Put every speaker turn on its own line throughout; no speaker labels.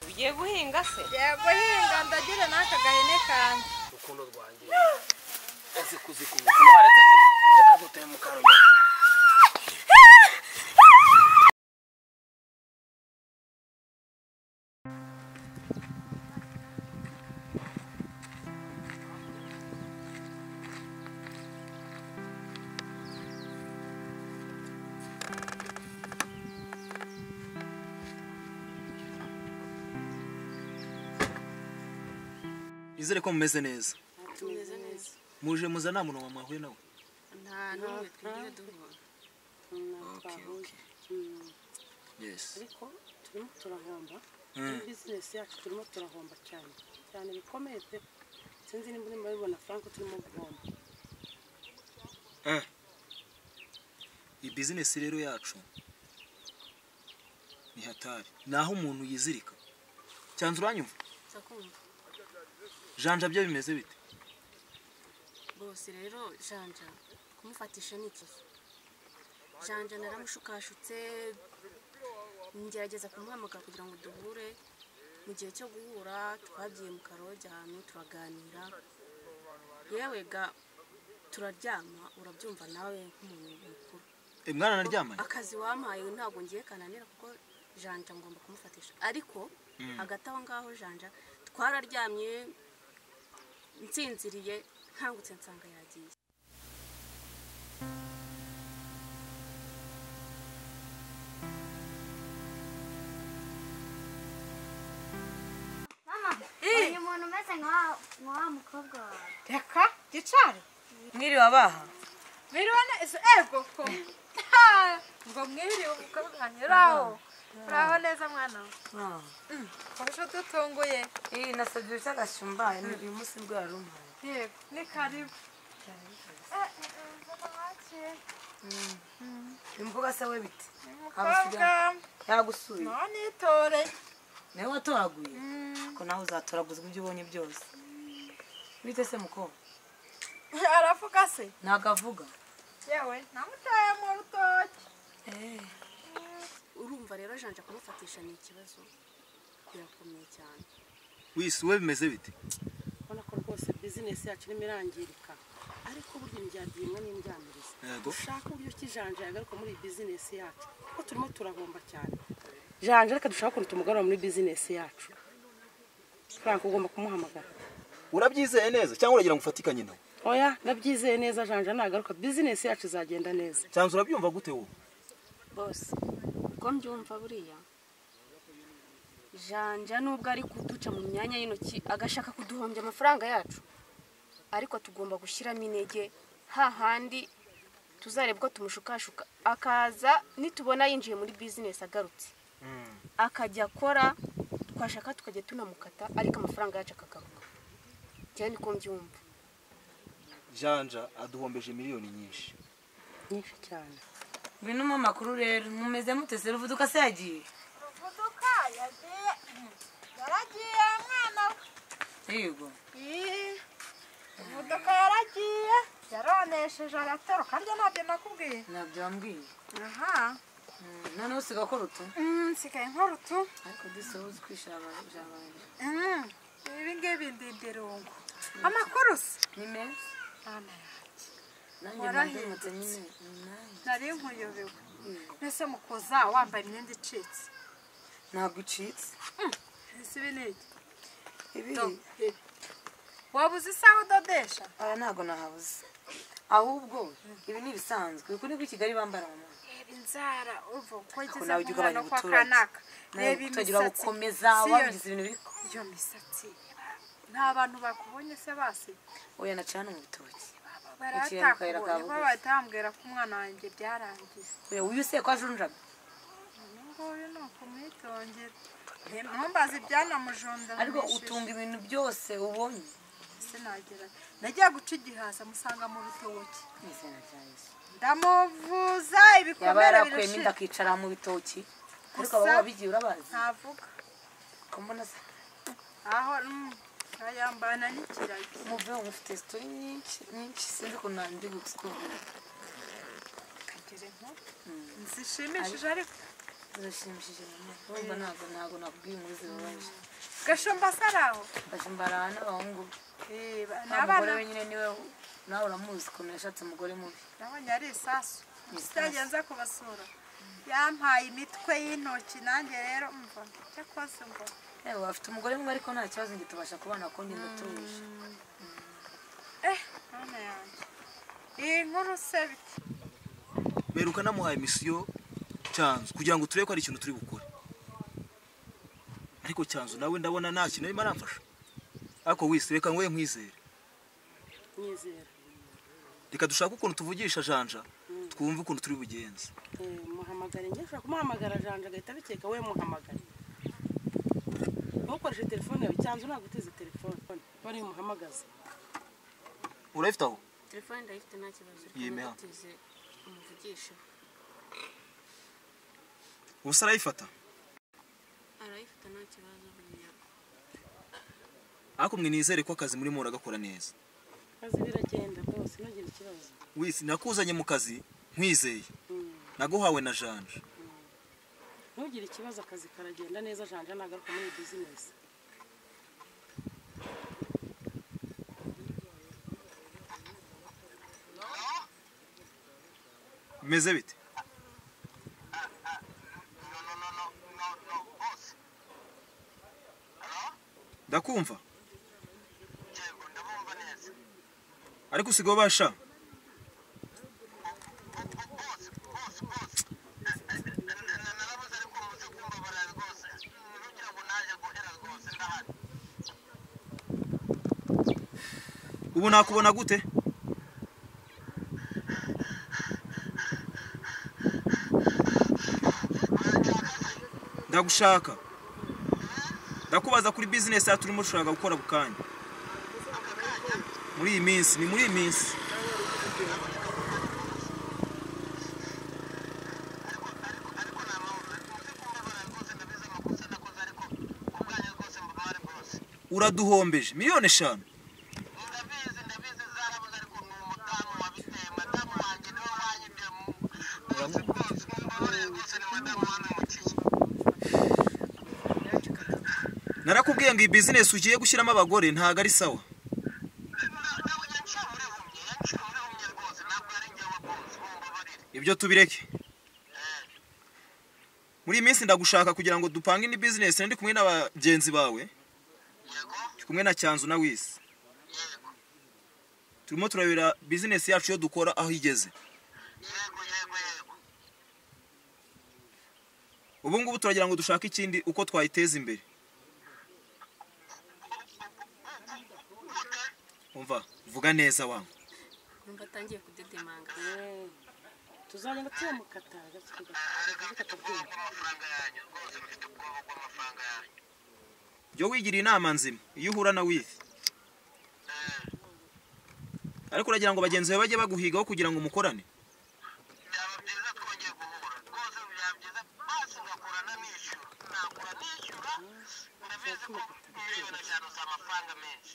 Ugiye guhinga se?
Ugiye guhinga ndagira n'aka gahene kanjye.
Urukundo rwanjye. Ese kuzikubuka waretse tukaguteye mu karunya. Nizere ko mumeze neza.
Tumeze neza.
Muje muza nta muntu mwahuye nawe?
Nta n'umwe twigeze duhura.
Okay. Yes.
Ariko turimo turahomba. Muri business yacu turimo turahomba cyane. Cyane bikomeye pe. Sinzi nimba urimo ubibona Frank turimo guhomba.
Iyi business rero yacu ni hatari. Naho umuntu yizirika. Cyanzu uranyumva?
Ndakumva.
Janja byo bimeze bite?
Bose rero Janja kumufatisha ni ikibazo. Janja naramushukashutse ngerageza kumuhamagara kugira ngo duhure. Mu gihe cyo guhura twagiye mu karoge ahantu turaganira, yewe ga turaryama, urabyumva nawe nk'umuntu mukuru.
Mwana naryamanye?
Akazi wampaye ntabwo ngiye kananira kuko Janja ngomba kumufatisha. Ariko hagati aho ngaho Janja twararyamye nsinziriye nkangutse nsanga yagiye.
Mama, uyu muntu umeze nka wa mukobwa wawe.
Reka gicare.
Mwiriwe abaha?
Mwiriwe neza ego ko. Ngo mwiriwe umukobwa wanjye uraho. Uraho neza mwana we. Ko dutunguye.
Nasabye cyagashumba uyu munsi bwo yarumpaye.
Yego, ni karibu.
Imvuga se we bite?
Umukobwa
yagusuye.
None itore.
Nawe watoraguye. Ko nawe uzatoraguzwa ibyo ubonye byose. Bite se mukobwa?
Aravuga se?
Ntago avuga.
Yewe, namutaye mu rutoki.
Urumva rero Janja kumufatisha ni ikibazo birakomeye cyane.
Wisi we bimeze bite?
Ubona ko rwose business yacu irimo irangirika. Ariko burya indyarya imwe n'indyamiriza. Ushaka uburyo ki Janja yagaruka muri business yacu kuko turimo turahomba cyane. Janja reka dushaka ukuntu tumugarura muri business yacu. Frank ugomba kumuhamagara.
Urabyizeye neza cyangwa uragira ngo ufatikanye nawe?
Oya, ndabyizeye neza Janja nagaruka business yacu izagenda neza.
Cyanzu urabyumva gute wowe?
Boss, uko mbyumva buriya Janja nubwo ari kuduca mu myanya y'intoki agashaka kuduhombya amafaranga yacu, ariko tugomba gushyiramo intege hahandi tuzareba ko tumushukashuka akaza nitubona yinjiye muri business agarutse akajya akora twashaka tukajya tunamukata ariko amafaranga yacu akagaruka. Cyane niko mbyumva.
Janja aduhombeje miliyoni nyinshi.
Nyinshi cyane.
Ngwino mu makuru rero mumeze mute se Ruvuduka se yagiye?
Ruvuduka yagiye. Yaragiye mwana we.
Yego.
Ruvuduka yaragiye. Yaronesheje aratoroka arya ntabyo nakubwiye.
Ntabyo wambwiye.
Aha.
None usiga ko rutu?
Nsigaye nk'urutu.
Ariko disi uzi kwishaba jabanje.
Ibi ngibi ndindirungo. Amakuru se?
Ni meza.
Ana yanjye.
Nanjye nyine.
Nari nkuyobewe. Mbese mukoza wambaye imyenda icitse?
Ntabwo icitse.
Ese ibi ni iki?
Ibi.
Wabuze isaha udodesha?
Aya ntabwo nahabuze. Ahubwo ibi ni ibisanzwe. Uku niko i Kigali bambara mama.
Reba inzara uva uko igeze
nawe ujya ugabanya
nk'umwana kwa
ubuturage.
kanaka.
Nawe
Reba
utagira
imisatsi.
gukomeza wabigize ibintu biko.
Iyo misatsi. Nta bantu bakubonye se basi?
Oya nacana mu bitoki.
Baratakubonye ko batambwira ko umwana wanjye byarangiye.
Oya uyu se ko ajunjamye?
Nguyu ni ukumwitongera. Ntumbaze ibyanamujonda.
Ariko utunga ibintu byose ubonye.
Sinagira. Nagiye guca igihaza musanga mu bitoki.
Izina rya Yesu.
Ndamuvuza
Yaba
ibikomere
yarakuyemo
birashira.
inda akicara mu bitoki. Ariko aba wabigiye urabazi.
Ntavuga.
Kombona se
aho ayambana n'ikiragi
muve mufite story nyinshi nyinshi sinzi ko nandi gukubwira
kagere nko nzishimishije ariko
zirashimishije mama ntabwo nakubwiye inkuru zibabaje
Gashumba saraho
Gashumba arahana abahungu
n'abana
wenyine niwe nawe uramuzi ukuntu yashatse umugore mubi
nabonye ari isasu sitagenza kubasura yampaye imitwe y'intoki nanjye rero umva cyakoze ngo
yewe afite umugore mubi ariko nta kibazo nge tubasha kubana ko njye ndatuje
none yanjye iyi nkuru se bite
Meruka namuhaye misiyo Cyanzu kugira ngo turebe ko ari ikintu turi bukore ariko Cyanzu nawe ndabona nta kintu arimo aramfasha ariko wise reka ngoye nkwizere
nyizera
reka dushake ukuntu tuvugisha Janja twumve ukuntu turi bugenze
muhamagare nge ushobora kumuhamagara Janja agahita abikeka we muhamagare ntukoreshe telefone yawe Cyanzu ntabwo uteze telefone bari muhamagaze
urayifite aho
telefone ndayifite nta kibazo
Yemera.
uteze umuvugisha
ubusa arayifata
arayifata nta kibazo buriya
ariko mwe nizere ko akazi murimo muragakora neza
akazi biragenda rwose ntugire ikibazo
wese nakuzanye mu kazi nkwizeye naguhawe na Janja
ntugire ikibazo akazi karagenda neza Janja nagaruka muri bizinesi
bimeze bite ndakumva ariko usigaye ubasha ubu nakubona gute ndagushaka ndakubaza kuri business yacu turimo dushaka gukora bukanya muri iyi minsi ni muri iyi minsi uraduhombeje 5 miliyoni. Narakubwiye ngo iyi business ugiye gushyiramo abagore ntago ari sawa. Ibyo tubireke. Muri iyi minsi ndagushaka kugira ngo dupange indi business ndi kumwe n'abagenzi bawe. Ndi kumwe na Cyanzu na Wisi. Turimo turabira business yacu yo dukora aho igeze. Ubu ngubu turagira ngo dushake ikindi uko twayiteza imbere. Umva, vuga neza wangu.
Numva atangiye kudedemanga.
Tuzagenda tumukata gake gake.
Jyo wigira inama nzima iyo uhura na Wisi. Ariko uragira ngo bagenzi bawe bajye baguhigaho kugira ngo mukorane.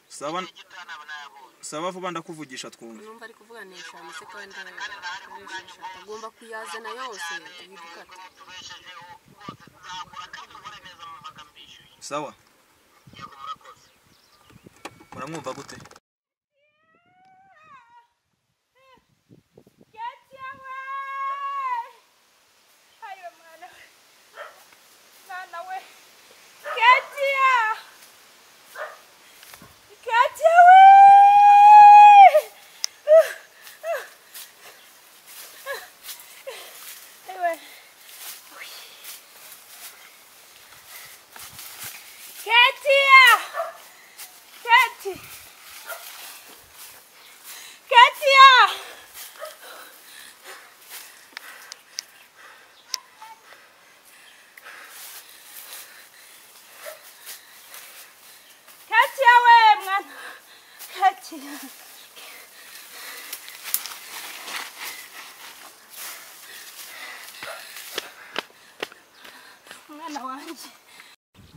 Saba saba vuba ndakuvugisha twumve.
Numva ari kuvuga ni 5 se kandi agomba kuyazana yose yidukata.
Sawa. Muramwumva gute?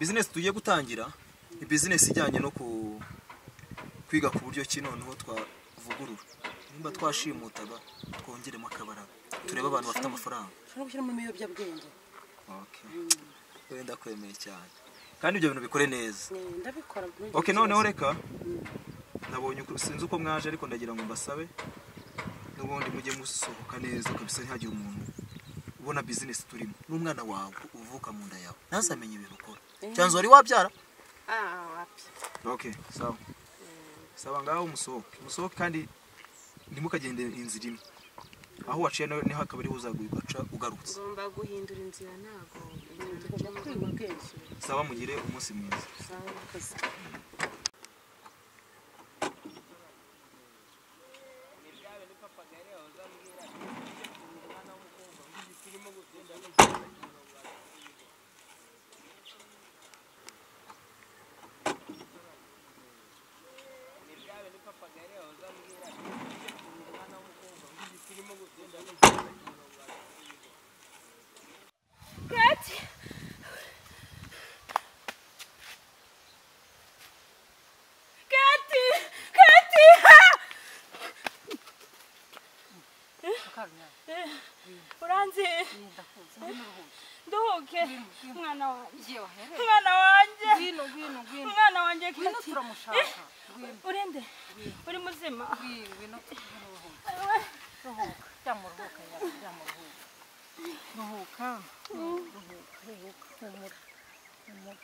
Business tugiye gutangira ni business ijyanye no ku kwiga ku buryo ki noneho twavugurura. Nimba twashimutaga twongeremo akabaraga. Turebe abantu bafite amafaranga.
Ushobora gushyiramo ibiyobyabwenge.
Okay. Wenda kwemeye cyane. Kandi ibyo bintu bikore neza.
Ndabikora.
Okay, noneho reka nabonye sinzi uko mwaje ariko ndagira ngo mbasabe n'ubundi mujye musohoka neza kabisa ntihagire umuntu ubona business turimo n'umwana wawe uvuka mu nda yawe ntazamenye ibintu ukora. Cyanzo wari wabyara?
Wapi.
Okay, sawa. Sawa ngaho musohoke. Musohoke kandi ntimukagende inzira imwe. Aho waciye niho akaba ariho uzaguka ugarutse.
Ngomba guhindura inzira ntago.
Sawa mugire umunsi mwiza.
Sawa murakoze.
Uranzi nduhuke mwana wanjye, mwana wanjye, mwana wanjye,
ngwino turamushaka.
Urinde uri muzima?
Ngwino ruhuka, ruhuka, ruhuka, ruhuka, ruhuka, humura, humura.